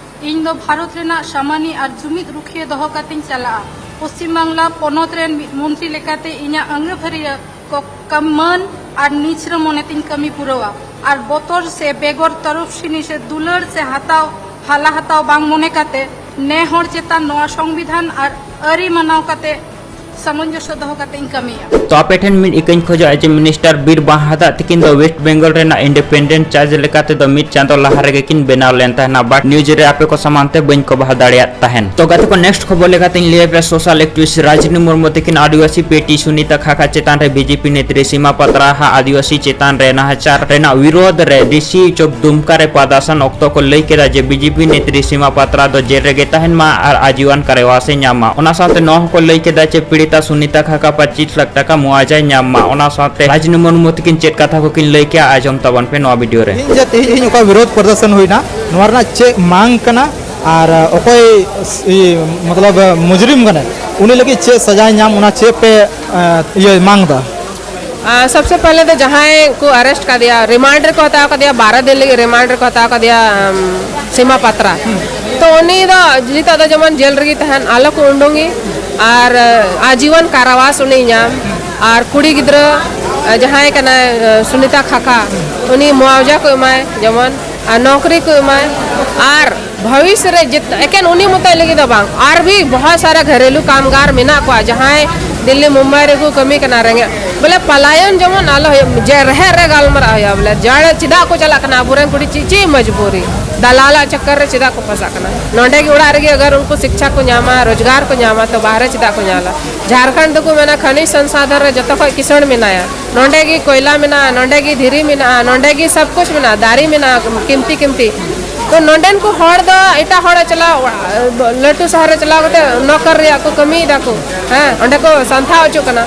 ᱤᱧ ᱫᱚ ᱵᱷᱟᱨᱚᱛ ᱨᱮᱱᱟᱜ ᱥᱟᱢᱟᱱᱤ ᱟᱨ ᱡᱩᱢᱤᱫ ᱨᱩᱠᱷᱤᱭᱟᱹ ᱫᱚᱦᱚ ᱠᱟᱛᱮᱧ ᱪᱟᱞᱟᱜᱼᱟ᱾ ᱯᱚᱥᱪᱤᱢ ᱵᱟᱝᱞᱟ ᱯᱚᱱᱚᱛ ᱨᱮᱱ ᱢᱤᱫ ᱢᱚᱱᱛᱨᱤ ᱞᱮᱠᱟᱛᱮ ᱤᱧᱟᱹᱜ ᱟᱹᱝᱜᱟᱹᱯᱷᱟᱹᱨᱤᱭᱟᱹ ᱠᱚ ᱠᱟᱢ ᱢᱟᱹᱱ ᱟᱨ ᱱᱤᱪᱷᱨᱟᱹ ᱢᱚᱱᱮ ᱛᱤᱧ ᱠᱟᱹᱢᱤ ᱯᱩᱨᱟᱹᱣᱟ᱾ ᱟᱨ ᱵᱚᱛᱚᱨ ᱥᱮ ᱵᱮᱜᱚᱨ ᱛᱚᱨᱚᱯᱥᱤᱱᱤ ᱥᱮ ᱫᱩᱞᱟᱹᱲ ᱥᱮ ᱦᱟᱛᱟᱣ, ᱦᱟᱞᱟ ᱦᱟᱛᱟᱣ ᱵᱟᱝ ᱢᱚᱱᱮ ᱠᱟᱛᱮ ᱱᱮ ᱦᱚᱲ ᱪᱮᱛᱟᱱ ᱱᱚᱣᱟ ᱥᱚᱝᱵᱤᱫᱷᱟᱱ ᱟᱨ ᱟᱹᱨᱤ ᱢᱟᱱᱟᱣ ᱠᱟᱛᱮ ᱥᱟᱢᱚᱧᱡᱚᱥᱥᱚ ᱫᱚᱦᱚ ᱠᱟᱛᱮ ᱤᱧ ᱠᱟᱹᱢᱤᱭᱟ᱾ ᱛᱚ ᱟᱯᱮ ᱴᱷᱮᱱ ᱢᱤᱫ ᱤᱠᱟᱹᱧ ᱠᱷᱚᱡᱚᱜᱼᱟ ᱡᱮ ᱢᱤᱱᱤᱥᱴᱟᱨ ᱵᱤᱨ ᱵᱟᱦᱟ ᱦᱟᱸᱥᱫᱟᱜ ᱛᱤᱠᱤᱱ ᱫᱚ ᱳᱭᱮᱥᱴ ᱵᱮᱝᱜᱚᱞ ᱨᱮᱱᱟᱜ independent judge ᱞᱮᱠᱟ ᱛᱮᱫᱚ ᱢᱤᱫ ᱪᱟᱸᱫᱚ ᱞᱟᱦᱟ ᱨᱮᱜᱮ ᱠᱤᱱ ᱵᱮᱱᱟᱣ ᱞᱮᱱ ᱛᱟᱦᱮᱱᱟ, but news ᱨᱮ ᱟᱯᱮ ᱠᱚ ᱥᱟᱢᱟᱝ ᱛᱮ ᱵᱟᱹᱧ ᱠᱚᱵᱷᱟ ᱫᱟᱲᱮᱭᱟᱫ ᱛᱟᱦᱮᱱ᱾ ᱛᱚ ᱜᱟᱛᱮ ᱠᱚ, next ᱠᱷᱚᱵᱚᱨ ᱞᱮᱠᱟᱛᱮᱧ ᱞᱟᱹᱭ ᱟᱯᱮᱭᱟ, social activist ᱨᱟᱡᱽᱱᱤ ᱢᱩᱨᱢᱩ ᱛᱤᱠᱤᱱ ᱟᱹᱫᱤᱵᱟᱹᱥᱤ ᱯᱮᱴᱤ ᱥᱩᱱᱤᱛᱟ ᱠᱷᱟᱠᱟ ᱪᱮᱛᱟᱱ ᱨᱮ BJP ᱱᱮᱛᱨᱤ ᱥᱤᱢᱟ ᱯᱟᱛᱨᱟ ᱦᱟᱜ ᱟᱹᱫᱤᱵᱟᱹᱥᱤ ᱪᱮᱛᱟᱱ ᱨᱮ ᱱᱟᱦᱟᱪᱟᱨ ᱨᱮᱱᱟᱜ ᱵᱤᱨᱳᱫᱷ ᱨᱮ DC ᱪᱚᱠ ᱫᱩᱢᱠᱟ ᱨᱮ ᱯᱨᱚᱫᱚᱨᱥᱚᱱ ᱚᱠᱛᱚ ᱠᱚ ᱞᱟᱹᱭ ᱠᱮᱫᱟ ᱡᱮ BJP ᱱᱮᱛᱨᱤ ᱥᱤᱢᱟ ᱯᱟᱛᱨᱟ ᱫᱚ ᱡᱮᱞ ᱨᱮᱜᱮ ᱛᱟᱦᱮᱱ ᱢᱟ ᱟᱨ ᱟᱡᱤᱣᱟᱱ ᱠᱟᱨᱟᱣᱟᱥ ᱮ ᱧᱟᱢ ᱢᱟ᱾ ᱚᱱᱟ ᱥᱟᱶᱛᱮ ᱱᱚᱣᱟ ᱦᱚᱸᱠᱚ ᱞᱟᱹᱭ ᱠᱮᱫᱟ ᱡᱮ ᱯᱤᱲᱤᱛᱟ ᱥᱩᱱᱤᱛᱟ ᱠᱷᱟᱠᱟ ᱯᱚᱸᱪᱤᱥ ᱞᱟᱠᱷ ᱴᱟᱠᱟ ᱢᱩᱟᱣᱡᱟᱭ ᱧᱟᱢ ᱢᱟ᱾ ᱚᱱᱟ ᱥᱟᱶᱛᱮ ᱨᱟᱡᱽᱱᱤ ᱢᱩᱨᱢᱩ ᱛᱤᱠᱤᱱ ᱪᱮᱫ ᱠᱟᱛᱷᱟ ᱠᱚᱠᱤᱱ ᱞᱟᱹᱭ ᱠᱮᱜᱼᱟ, ᱟᱸᱡᱚᱢ ᱛᱟᱵᱚᱱ ᱯᱮ ᱱᱚᱣᱟ video ᱨᱮ᱾ ᱤᱧ ᱡᱮ ᱛᱮᱦᱮᱧ ᱚᱠᱟ ᱵᱤᱨᱳᱫᱷ ᱯᱨᱚᱫᱚᱨᱥᱚᱱ ᱦᱩᱭᱱᱟ, ᱱᱚᱣᱟ ᱨᱮᱱᱟᱜ ᱪᱮᱫ ᱢᱟᱝ ᱠᱟᱱᱟ ᱟᱨ ᱚᱠᱚᱭ ᱤᱭᱟᱹ, ᱢᱚᱛᱞᱚᱵ ᱢᱩᱡᱨᱤᱢ ᱠᱟᱱᱟᱭ, ᱩᱱᱤ ᱞᱟᱹᱜᱤᱫ ᱪᱮᱫ ᱥᱟᱡᱟᱭ ᱧᱟᱢ, ᱚᱱᱟ ᱪᱮᱫ ᱯᱮ, ᱮᱸ, ᱤᱭᱟᱹ ᱢᱟᱝ ᱫᱟ? ᱟᱨ ᱥᱚᱵᱥᱮ ᱯᱟᱦᱞᱮ ᱫᱚ ᱡᱟᱦᱟᱸᱭ ᱠᱚ ᱟᱨᱮᱥᱴ ᱠᱟᱫᱮᱭᱟ, ᱨᱤᱢᱟᱱᱰ ᱨᱮᱠᱚ ᱦᱟᱛᱟᱣ ᱠᱟᱫᱮᱭᱟ, ᱵᱟᱨᱚ ᱫᱤᱱ ᱞᱟᱹᱜᱤᱫ ᱨᱤᱢᱟᱱᱰ ᱨᱮᱠᱚ ᱦᱟᱛᱟᱣ ᱠᱟᱫᱮᱭᱟ ᱟᱢ, ᱥᱤᱢᱟ ᱯᱟᱛᱨᱟ᱾ ᱛᱚ ᱩᱱᱤ ᱫᱚ ᱱᱤᱛᱚᱜ ᱫᱚ ᱡᱮᱢᱚᱱ ᱡᱮᱞ ᱨᱮᱜᱮ ᱛᱟᱦᱮᱱ, ᱟᱞᱚ ᱠᱚ ᱩᱰᱩᱝ ᱮ᱾ ᱟᱨ ᱟᱡᱤᱵᱚᱱ ᱠᱟᱨᱟᱣᱟᱥ ᱩᱱᱤ ᱧᱟᱢ᱾ ᱟᱨ ᱠᱩᱲᱤ ᱜᱤᱫᱽᱨᱟᱹ ᱡᱟᱦᱟᱸᱭ ᱠᱟᱱᱟᱭ ᱥᱩᱱᱤᱛᱟ ᱠᱷᱟᱠᱟ, ᱩᱱᱤ ᱢᱩᱟᱣᱡᱟ ᱠᱚ ᱮᱢᱟᱭ ᱡᱮᱢᱚᱱ, ᱟᱨ ᱱᱚᱠᱨᱤ ᱠᱚ ᱮᱢᱟᱭ᱾ ᱟᱨ ᱵᱷᱚᱵᱤᱥ ᱨᱮ ᱡᱮᱛ-, ᱮᱠᱮᱱ ᱩᱱᱤ ᱢᱚᱛᱚᱡ ᱞᱟᱹᱜᱤᱫ ᱫᱚ ᱵᱟᱝ, ᱟᱨ ᱵᱷᱤ ᱵᱚᱦᱚᱛ ᱥᱟᱨᱟ ᱜᱷᱟᱨᱮᱞᱩ ᱠᱟᱢᱜᱟᱨ ᱢᱮᱱᱟᱜ ᱠᱚᱣᱟ ᱡᱟᱦᱟᱸᱭ ᱫᱤᱞᱞᱤ ᱢᱩᱢᱵᱟᱭ ᱨᱮᱠᱚ ᱠᱟᱹᱢᱤ ᱠᱟᱱᱟ ᱨᱮᱸᱜᱮᱡ, ᱵᱚᱞᱮ ᱯᱟᱞᱟᱭᱚᱱ ᱡᱮᱢᱚᱱ ᱟᱞᱚ ᱦᱩᱭᱩᱜ, ᱡᱮ ᱨᱮᱦᱮᱫ ᱨᱮ ᱜᱟᱞᱢᱟᱨᱟᱣ ᱦᱩᱭᱩᱜᱼᱟ ᱵᱚᱞᱮ ᱡᱟᱲ ᱪᱮᱫᱟᱜ ᱠᱚ ᱪᱟᱞᱟᱜ ᱠᱟᱱᱟ ᱟᱵᱚᱨᱮᱱ ᱠᱩᱲᱤ, ᱪᱮᱫ ᱪᱮᱫ ᱢᱚᱡᱽᱵᱩᱨᱤ, ᱫᱟᱞᱟᱞᱟᱜ ᱪᱚᱠᱠᱚᱨ ᱨᱮ ᱪᱮᱫᱟᱜ ᱠᱚ ᱯᱷᱟᱸᱥᱟᱜ ᱠᱟᱱᱟ? ᱱᱚᱰᱮ ᱜᱮ ᱚᱲᱟᱜ ᱨᱮᱜᱮ ᱟᱜᱟᱨ ᱩᱱᱠᱩ ᱥᱤᱠᱪᱷᱟ ᱠᱚ ᱧᱟᱢᱟ, ᱨᱳᱡᱽᱜᱟᱨ ᱠᱚ ᱧᱟᱢᱟ, ᱛᱚ ᱵᱟᱦᱨᱮ ᱪᱮᱫᱟᱜ ᱠᱚ ᱧᱟᱢᱟ? ᱡᱷᱟᱲᱠᱷᱚᱸᱰ ᱫᱚᱠᱚ ᱢᱮᱱᱟ ᱠᱷᱟᱱᱤᱡᱽ ᱥᱚᱝᱥᱟᱫᱷᱚᱱ ᱨᱮ ᱡᱚᱛᱚ ᱠᱷᱚᱡ ᱠᱤᱥᱟᱹᱬ ᱢᱮᱱᱟᱭᱟ, ᱱᱚᱰᱮ ᱜᱮ ᱠᱚᱭᱞᱟ ᱢᱮᱱᱟᱜᱼᱟ, ᱱᱚᱰᱮ ᱜᱮ ᱫᱷᱤᱨᱤ ᱢᱮᱱᱟᱜᱼᱟ, ᱱᱚᱰᱮ ᱜᱮ ᱥᱚᱵ ᱠᱩᱪ ᱢᱮᱱᱟᱜᱼᱟ, ᱫᱟᱨᱮ ᱢᱮᱱᱟᱜᱼᱟ, ᱠᱤᱢᱛᱤ ᱠᱤᱢᱛᱤ᱾ ᱛᱚ ᱱᱚᱰᱮᱱ ᱠᱚ ᱦᱚᱲ ᱫᱚ ᱮᱴᱟᱜ ᱦᱚᱲ ᱪᱟᱞᱟᱣ, ᱞᱟᱹᱴᱩ ᱥᱟᱦᱟᱨ ᱨᱮ ᱪᱟᱞᱟᱣ ᱠᱟᱛᱮ ᱱᱚᱠᱚᱨ ᱨᱮᱭᱟᱜ ᱠᱚ ᱠᱟᱹᱢᱤᱭᱮᱫᱟ ᱠᱚ, ᱦᱮᱸ, ᱚᱸᱰᱮ ᱠᱚ ᱥᱟᱱᱛᱷᱟ ᱦᱚᱪᱚᱜ ᱠᱟᱱᱟ᱾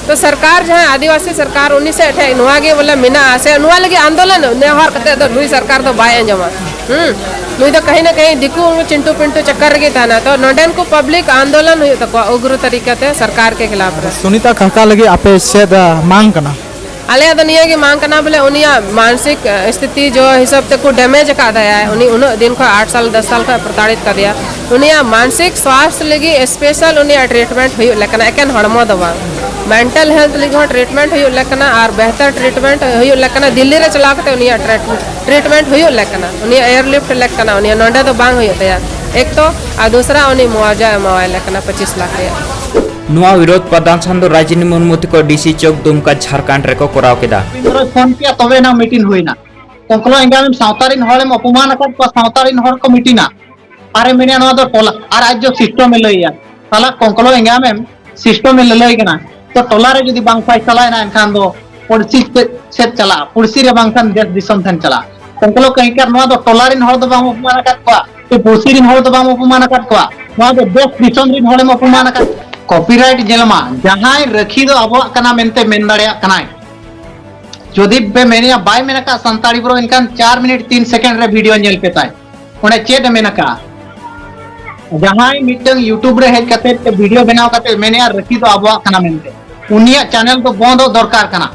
ᱛᱚ ᱥᱚᱨᱠᱟᱨ ᱡᱟᱦᱟᱸ ᱟᱹᱫᱤᱵᱟᱹᱥᱤ ᱥᱚᱨᱠᱟᱨ ᱩᱱᱤ ᱥᱮᱫ ᱴᱷᱮᱡ ᱱᱚᱣᱟ ᱜᱮ ᱵᱚᱞᱮ ᱢᱮᱱᱟᱜᱼᱟ ᱥᱮ ᱱᱚᱣᱟ ᱞᱟᱹᱜᱤᱫ ᱟᱱᱫᱳᱞᱚᱱ ᱱᱮᱦᱚᱨ ᱠᱟᱛᱮ ᱫᱚ ᱱᱩᱭ ᱥᱚᱨᱠᱟᱨ ᱫᱚ ᱵᱟᱭ ᱟᱸᱡᱚᱢᱟ᱾ ᱦᱩᱸ, ᱱᱩᱭ ᱫᱚ ᱠᱟᱹᱦᱤ ᱱᱟ ᱠᱟᱹᱦᱤ ᱫᱤᱠᱩ ᱪᱤᱱᱴᱩ ᱯᱤᱱᱴᱩ ᱪᱟᱠᱠᱟᱨ ᱨᱮᱜᱮ ᱛᱟᱦᱮᱱᱟ᱾ ᱛᱚ ᱱᱚᱰᱮᱱ ᱠᱚ ᱯᱟᱵᱽᱞᱤᱠ ᱟᱱᱫᱳᱞᱚᱱ ᱦᱩᱭᱩᱜ ᱛᱟᱠᱚᱣᱟ ᱩᱜᱽᱨᱚ ᱛᱟᱹᱨᱤᱠᱟ ᱛᱮ ᱥᱚᱨᱠᱟᱨ ᱠᱮ ᱠᱷᱤᱞᱟᱯ ᱨᱮ᱾ ᱥᱩᱱᱤᱛᱟ ᱠᱷᱟᱠᱟ ᱞᱟᱹᱜᱤᱫ ᱟᱯᱮ ᱪᱮᱫ, ᱟ, ᱢᱟᱝ ᱠᱟᱱᱟ? ᱟᱞᱮᱭᱟᱜ ᱫᱚ ᱱᱤᱭᱟᱹ ᱜᱮ ᱢᱟᱝ ᱠᱟᱱᱟ ᱵᱚᱞᱮ ᱩᱱᱤᱭᱟᱜ ᱢᱟᱱᱥᱤᱠ, ᱟ, ᱥᱛᱷᱤᱛᱤ ᱡᱚ ᱦᱤᱥᱟᱹᱵ ᱛᱮᱠᱚ ᱰᱮᱢᱮᱡᱽ ᱟᱠᱟᱫ ᱛᱟᱭᱟ, ᱩᱱᱤ ᱩᱱᱟᱹᱜ ᱫᱤᱱ ᱠᱷᱚᱱ ᱟᱴ ᱥᱟᱞ ᱫᱚᱥ ᱥᱟᱞ ᱠᱷᱚᱱ ᱯᱨᱚᱛᱟᱲᱤᱛ ᱠᱟᱫᱮᱭᱟ᱾ ᱩᱱᱤᱭᱟᱜ ᱢᱟᱱᱥᱤᱠ ᱥᱣᱟᱥᱛᱷ ᱞᱟᱹᱜᱤᱫ ᱥᱯᱮᱥᱟᱞ ᱩᱱᱤᱭᱟᱜ ᱴᱨᱤᱴᱢᱮᱱᱴ ᱦᱩᱭᱩᱜ ᱞᱮᱠᱟᱱᱟ, ᱮᱠᱮᱱ ᱦᱚᱲᱢᱚ ᱫᱚ ᱵᱟᱝ, ᱢᱮᱱᱴᱟᱞ ᱦᱮᱞᱛᱷ ᱞᱟᱹᱜᱤᱫ ᱦᱚᱸ ᱴᱨᱤᱴᱢᱮᱱᱴ ᱦᱩᱭᱩᱜ ᱞᱮᱠᱟᱱᱟ ᱟᱨ ᱵᱮᱦᱛᱟᱨ ᱴᱨᱤᱴᱢᱮᱱᱴ ᱦᱩᱭᱩᱜ ᱞᱮᱠᱟᱱᱟ᱾ ᱫᱤᱞᱞᱤ ᱨᱮ ᱪᱟᱞᱟᱣ ᱠᱟᱛᱮ ᱩᱱᱤᱭᱟᱜ ᱴᱨᱤᱴᱢᱮᱱᱴ ᱦᱩᱭᱩᱜ ᱞᱮᱠᱟᱱᱟ, ᱩᱱᱤᱭᱟᱜ ᱮᱭᱟᱨ ᱞᱤᱯᱷᱴ ᱞᱮᱠᱟᱱᱟ, ᱩᱱᱤᱭᱟᱜ ᱱᱚᱰᱮ ᱫᱚ ᱵᱟᱝ ᱦᱩᱭᱩᱜ ᱛᱟᱭᱟ᱾ ᱮᱠ ᱛᱚ, ᱟᱨ ᱫᱩᱥᱨᱟ ᱩᱱᱤ ᱢᱩᱟᱣᱡᱟ ᱮᱢᱟᱣᱟᱭ ᱞᱮᱠᱟᱱᱟ ᱯᱚᱸᱪᱤᱥ ᱞᱟᱠᱷ ᱨᱮᱭᱟᱜ᱾ ᱱᱚᱣᱟ ᱵᱤᱨᱳᱫᱷ ᱯᱨᱚᱫᱚᱨᱥᱚᱱ ᱫᱚ ᱨᱟᱡᱽᱱᱤ ᱢᱩᱨᱢᱩ ᱛᱟᱠᱚ ᱰᱤᱥᱤ ᱪᱚᱠ ᱫᱩᱢᱠᱟ ᱡᱷᱟᱲᱠᱷᱚᱸᱰ ᱨᱮᱠᱚ ᱠᱚᱨᱟᱣ ᱠᱮᱫᱟ᱾ ᱨᱚᱵᱤᱱᱫᱨᱚ ᱯᱷᱳᱱ ᱠᱮᱜᱼᱟ, ᱛᱚᱵᱮ ᱮᱱᱟᱝ ᱢᱤᱴᱤᱝ ᱦᱩᱭᱱᱟ᱾ ᱠᱚᱝᱠᱞᱚ ᱮᱸᱜᱟᱢᱮᱢ ᱥᱟᱶᱛᱟ ᱨᱮᱱ ᱦᱚᱲᱮᱢ ᱚᱯᱚᱢᱟᱱ ᱟᱠᱟᱫ ᱠᱚᱣᱟ, ᱥᱟᱶᱛᱟ ᱨᱮᱱ ᱦᱚᱲ ᱠᱚ ᱢᱤᱴᱤᱝᱟ᱾ ᱟᱨᱮ ᱢᱮᱱᱮᱫᱼᱟ ᱱᱚᱣᱟ ᱫᱚ ᱴᱚᱞᱟ, ᱟᱨ ᱟᱡ ᱫᱚ ᱥᱤᱥᱴᱚᱢᱮ ᱞᱟᱹᱭᱮᱜᱼᱟ᱾ ᱥᱟᱞᱟ ᱠᱚᱝᱠᱞᱚ ᱮᱸᱜᱟᱢᱮᱢ ᱥᱤᱥᱴᱚᱢᱮ ᱞᱟᱹᱞᱟᱹᱭ ᱠᱟᱱᱟ᱾ ᱛᱚ ᱴᱚᱞᱟ ᱨᱮ ᱡᱩᱫᱤ ᱵᱟᱝ ᱯᱷᱟᱭᱥᱟᱞᱟᱭᱮᱱᱟ ᱮᱱᱠᱷᱟᱱ ᱫᱚ ᱯᱩᱲᱥᱤ ᱥᱮᱫ, ᱥᱮᱫ ᱪᱟᱞᱟᱜᱼᱟ, ᱯᱩᱲᱥᱤ ᱨᱮ ᱵᱟᱝᱠᱷᱟᱱ ᱫᱮᱥ ᱫᱤᱥᱚᱢ ᱴᱷᱮᱱ ᱪᱟᱞᱟᱜᱼᱟ᱾ ᱠᱚᱝᱠᱞᱚ ᱠᱟᱹᱦᱤᱠᱟᱨ ᱱᱚᱣᱟ ᱫᱚ ᱴᱚᱞᱟ ᱨᱮᱱ ᱦᱚᱲ ᱫᱚ ᱵᱟᱢ ᱚᱯᱚᱢᱟᱱ ᱟᱠᱟᱫ ᱠᱚᱣᱟ, ᱥᱮ ᱯᱩᱲᱥᱤ ᱨᱮᱱ ᱦᱚᱲ ᱫᱚ ᱵᱟᱢ ᱚᱯᱚᱢᱟᱱ ᱟᱠᱟᱫ ᱠᱚᱣᱟ, ᱱᱚᱣᱟ ᱫᱚ ᱫᱮᱥ ᱫᱤᱥᱚᱢ ᱨᱮᱱ ᱦᱚᱲᱮᱢ ᱚᱯᱚᱢᱟᱱ ᱟᱠᱟᱫ᱾ ᱠᱚᱯᱤᱨᱟᱭᱤᱴ ᱧᱮᱞ ᱢᱟ, ᱡᱟᱦᱟᱸᱭ ᱨᱟᱹᱠᱷᱤ ᱫᱚ ᱟᱵᱚᱣᱟᱜ ᱠᱟᱱᱟ ᱢᱮᱱᱛᱮ ᱢᱮᱱ ᱫᱟᱲᱮᱭᱟᱜ ᱠᱟᱱᱟᱭ, ᱡᱩᱫᱤ ᱯᱮ ᱢᱮᱱᱮᱭᱟ ᱵᱟᱭ ᱢᱮᱱ ᱟᱠᱟᱫ ᱥᱟᱱᱛᱟᱲᱤ ᱵᱨᱳ, ᱮᱱᱠᱷᱟᱱ ᱪᱟᱨ ᱢᱤᱱᱤᱴ ᱛᱤᱱ ᱥᱮᱠᱮᱱᱰ ᱨᱮ ᱵᱷᱤᱰᱤᱭᱳ ᱧᱮᱞ ᱯᱮ ᱛᱟᱭ, ᱚᱸᱰᱮ ᱪᱮᱫ ᱮ ᱢᱮᱱ ᱟᱠᱟᱫᱼᱟ? ᱡᱟᱦᱟᱸᱭ ᱢᱤᱫᱴᱟᱝ YouTube ᱨᱮ ᱦᱮᱡ ᱠᱟᱛᱮ ᱵᱷᱤᱰᱤᱭᱳ ᱵᱮᱱᱟᱣ ᱠᱟᱛᱮ ᱢᱮᱱᱮᱜᱼᱟ ᱨᱟᱹᱠᱷᱤ ᱫᱚ ᱟᱵᱚᱣᱟᱜ ᱠᱟᱱᱟ ᱢᱮᱱᱛᱮ, ᱩᱱᱤᱭᱟᱜ ᱪᱮᱱᱮᱞ ᱫᱚ ᱵᱚᱱᱫᱚᱜ ᱫᱚᱨᱠᱟᱨ ᱠᱟᱱᱟ᱾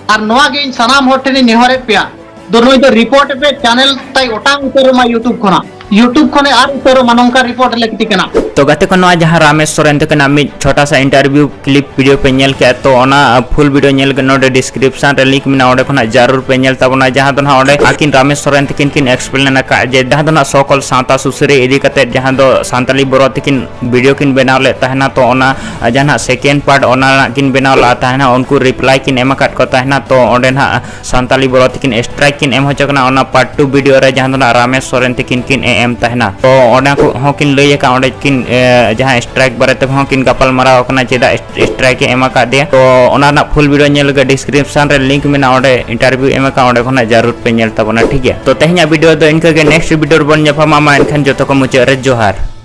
ᱟᱨ ᱱᱚᱣᱟ ᱜᱮ ᱤᱧ ᱥᱟᱱᱟᱢ ᱦᱚᱲ ᱴᱷᱮᱱᱤᱧ ᱱᱮᱦᱚᱨᱮᱫ ᱯᱮᱭᱟ, ᱫᱚ ᱱᱩᱭ ᱫᱚ ᱨᱤᱯᱳᱨᱴ ᱯᱮ, ᱪᱮᱱᱮᱞ ᱛᱟᱭ ᱚᱴᱟᱝ ᱩᱛᱟᱹᱨᱚᱜ ᱢᱟ YouTube ᱠᱷᱚᱱᱟᱜ᱾ YouTube ᱠᱷᱚᱱᱮ ᱟᱨ ᱩᱛᱟᱹᱨᱚᱜ ᱢᱟ, ᱱᱚᱝᱠᱟ ᱨᱤᱯᱳᱨᱴ ᱞᱟᱹᱠᱛᱤ ᱠᱟᱱᱟ᱾ ᱛᱚ ᱜᱟᱛᱮ ᱠᱚ, ᱱᱚᱣᱟ ᱡᱟᱦᱟᱸ ᱨᱟᱢᱮᱥ ᱥᱚᱨᱮᱱ ᱛᱟᱹᱠᱤᱱᱟᱜ ᱢᱤᱫ ᱪᱷᱳᱴᱟ ᱥᱟ ᱤᱱᱴᱟᱨᱵᱷᱤᱭᱩ ᱠᱞᱤᱯ ᱵᱷᱤᱰᱤᱭᱳ ᱯᱮ ᱧᱮᱞ ᱠᱮᱫᱼᱟ, ᱛᱚ ᱚᱱᱟ ᱯᱷᱩᱞ ᱵᱷᱤᱰᱤᱭᱳ ᱧᱮᱞ ᱞᱟᱹᱜᱤᱫ ᱱᱚᱰᱮ ᱰᱤᱥᱠᱨᱤᱯᱥᱚᱱ ᱨᱮ ᱞᱤᱝᱠ ᱢᱮᱱᱟᱜᱼᱟ, ᱚᱸᱰᱮ ᱠᱷᱚᱱᱟᱜ ᱡᱟᱹᱨᱩᱲ ᱯᱮ ᱧᱮᱞ ᱛᱟᱵᱚᱱᱟ᱾ ᱡᱟᱦᱟᱸ ᱫᱚ ᱱᱟᱦᱟᱜ ᱚᱸᱰᱮ ᱟᱹᱠᱤᱱ ᱨᱟᱢᱮᱥ ᱥᱚᱨᱮᱱ ᱛᱟᱹᱠᱤᱱ ᱠᱤᱱ ᱮᱠᱥᱯᱞᱮᱱ ᱟᱠᱟᱫ ᱡᱮ ᱡᱟᱦᱟᱸ ᱫᱚ ᱱᱟᱦᱟᱜ ᱥᱚᱠᱚᱞ ᱥᱟᱶᱛᱟ ᱥᱩᱥᱟᱹᱨᱤᱭᱟᱹ ᱤᱫᱤ ᱠᱟᱛᱮᱫ ᱡᱟᱦᱟᱸ ᱫᱚ ᱥᱟᱱᱛᱟᱞᱤ ᱵᱚᱨᱚ ᱛᱟᱹᱠᱤᱱ ᱵᱷᱤᱰᱤᱭᱳ ᱠᱤᱱ ᱵᱮᱱᱟᱣ ᱞᱮᱫ ᱛᱟᱦᱮᱱᱟ, ᱛᱚ ᱚᱱᱟ ᱡᱟᱦᱟᱱᱟᱜ ᱥᱮᱠᱮᱱᱰ ᱯᱟᱨᱴ ᱚᱱᱟ ᱨᱮᱱᱟᱜ ᱠᱤᱱ ᱵᱮᱱᱟᱣ ᱞᱮᱫᱼᱟ ᱛᱟᱦᱮᱱᱟ, ᱩᱱᱠᱩ ᱨᱤᱯᱞᱟᱭ ᱠᱤᱱ ᱮᱢ ᱟᱠᱟᱫ ᱠᱚ ᱛᱟᱦᱮᱱᱟ, ᱛᱚ ᱚᱸᱰᱮ ᱱᱟᱦᱟᱜ ᱥᱟᱱᱛᱟᱞᱤ ᱵᱚᱨᱚ ᱛᱟᱹᱠᱤᱱ ᱥᱴᱨᱟᱭᱤᱠ ᱠᱤᱱ ᱮᱢ ᱦᱚᱪᱚ ᱠᱟᱱᱟ ᱚᱱᱟ ᱯᱟᱨᱴ ᱴᱩ ᱵᱷᱤᱰᱤᱭᱳ ᱨᱮ, ᱡᱟᱦᱟᱸ ᱫᱚ ᱱᱟᱦᱟᱜ ᱨᱟᱢᱮᱥ ᱥᱚᱨᱮᱱ ᱛᱟᱹᱠᱤᱱ ᱠᱤᱱ ᱮ ᱮᱢ ᱛᱟᱦᱮᱱᱟ᱾ ᱛᱚ ᱚᱱᱟ ᱠᱚ ᱦᱚᱸ ᱠᱤᱱ ᱞᱟᱹᱭ ᱟᱠᱟᱫ ᱚᱸᱰᱮ ᱠᱤᱱ, ᱮ, ᱡᱟᱦᱟᱸ ᱥᱴᱨᱟᱭᱤᱠ ᱵᱟᱨᱮ ᱛᱮᱦᱚᱸ ᱠᱤᱱ ᱜᱟᱯᱟᱞ ᱢᱟᱨᱟᱣ ᱟᱠᱟᱱᱟ, ᱪᱮᱫᱟᱜ ᱥᱴᱨᱟᱭᱤᱠ ᱮ ᱮᱢ ᱟᱠᱟᱫ ᱫᱮᱭᱟ᱾ ᱛᱚ ᱚᱱᱟ ᱨᱮᱱᱟᱜ ᱯᱷᱩᱞ ᱵᱷᱤᱰᱤᱭᱳ ᱧᱮᱞ ᱞᱟᱹᱜᱤᱫ ᱰᱤᱥᱠᱨᱤᱯᱥᱚᱱ ᱨᱮ ᱞᱤᱝᱠ ᱢᱮᱱᱟᱜᱼᱟ, ᱚᱸᱰᱮ ᱤᱱᱴᱟᱨᱵᱷᱤᱭᱩ ᱮᱢ ᱟᱠᱟᱫ, ᱚᱸᱰᱮ ᱠᱷᱚᱱᱟᱜ ᱡᱟᱹᱨᱩᱲ ᱯᱮ ᱧᱮᱞ ᱛᱟᱵᱚᱱᱟ, ᱴᱷᱤᱠ ᱜᱮᱭᱟ᱾ ᱛᱚ ᱛᱮᱦᱮᱧᱟᱜ ᱵᱷᱤᱰᱤᱭᱳ ᱫᱚ ᱤᱱᱠᱟᱹ ᱜᱮ, ᱱᱮᱠᱥᱴ ᱵᱷᱤᱰᱤᱭᱳ ᱨᱮᱵᱚᱱ ᱧᱟᱯᱟᱢᱟ᱾ ᱢᱟ ᱮᱱᱠᱷᱟᱱ ᱡᱚᱛᱚ ᱠᱚ ᱢᱩᱪᱟᱹᱫ ᱨᱮ ᱡᱚᱦᱟᱨ᱾